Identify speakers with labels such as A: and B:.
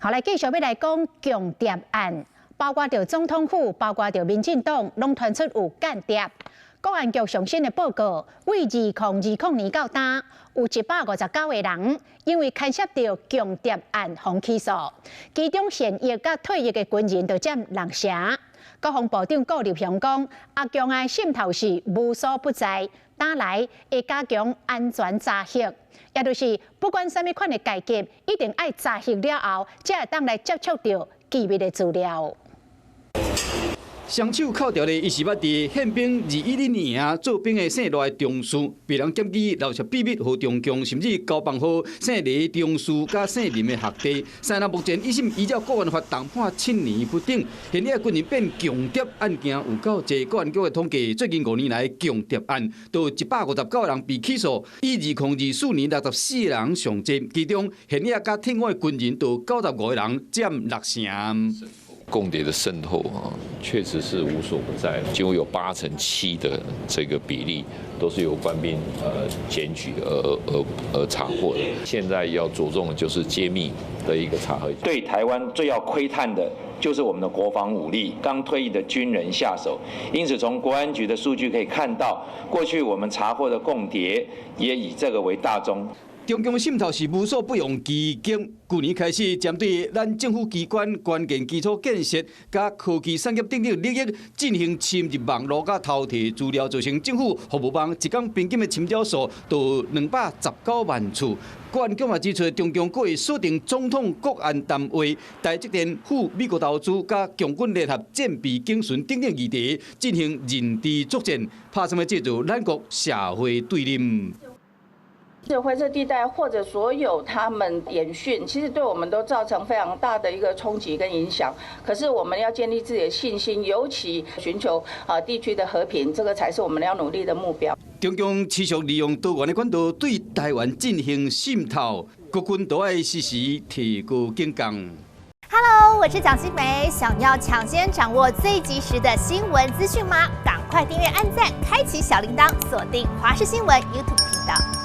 A: 好，來繼續欲來講共諜案，包括著總統府，包括著民進黨，攏傳出有間諜。國安局上新的報告，對2020年到今，有159個人因為牽涉著共諜案予起訴，其中現役佮退役的軍人就佔六成。國防部長顧立雄講，阿共的滲透是無所不在，打來會加強安全查核，也就是不管啥物款的階級，一定愛查核了後，才會當來接觸著機密的資料。
B: 雙手銬著的，伊是捌佇憲兵210營做兵的姓賴中士，被人檢舉漏泄秘密予中共，甚至交放予姓黎中士佮姓林的學弟。三人目前已經依照國安法重判7年不等。現役軍人變共諜案件有夠濟，國安局的統計，最近5年來共諜案都159個人被起訴，以2024年64人上濟，其中現役佮退伍的軍人都95個人，佔六成。
C: 共諜的滲透啊，確實是無所不在，幾乎有87%的這個比例都是由官兵檢舉而查獲的。現在要着重的就是揭秘的一個查核。
D: 對台灣最要窺探的就是我們的國防武力，剛退役的軍人下手。因此，從國安局的數據可以看到，過去我們查獲的共諜也以這個為大宗。
B: 中共滲透是無所不用其極。去年開始，針對咱政府機關、關鍵基礎建設、佮科技產業等等領域進行侵入網路佮偷提資料，造成政府服務網一工平均的侵擾數都219萬次。國安局嘛指出，中共閣會鎖定總統國安談話、台積電赴美國投資、佮共軍聯合戰備警巡等等議題進行認知作戰，拍算欲製造咱國社會對立。
E: 這灰色地帶或者所有他們演訓，其實對我們都造成非常大的一個衝擊跟影響。可是我們要建立自己的信心，尤其尋求啊地區的和平，這個才是我們要努力的目標。
B: 中共持續利用多元的管道對台灣進行滲透，國軍都愛時時提高警覺。
F: Hello，我是蔣新梅，想要搶先掌握最及時的新聞資訊嗎？趕快訂閱、按讚、開啟小鈴鐺，鎖定華視新聞 YouTube 頻道。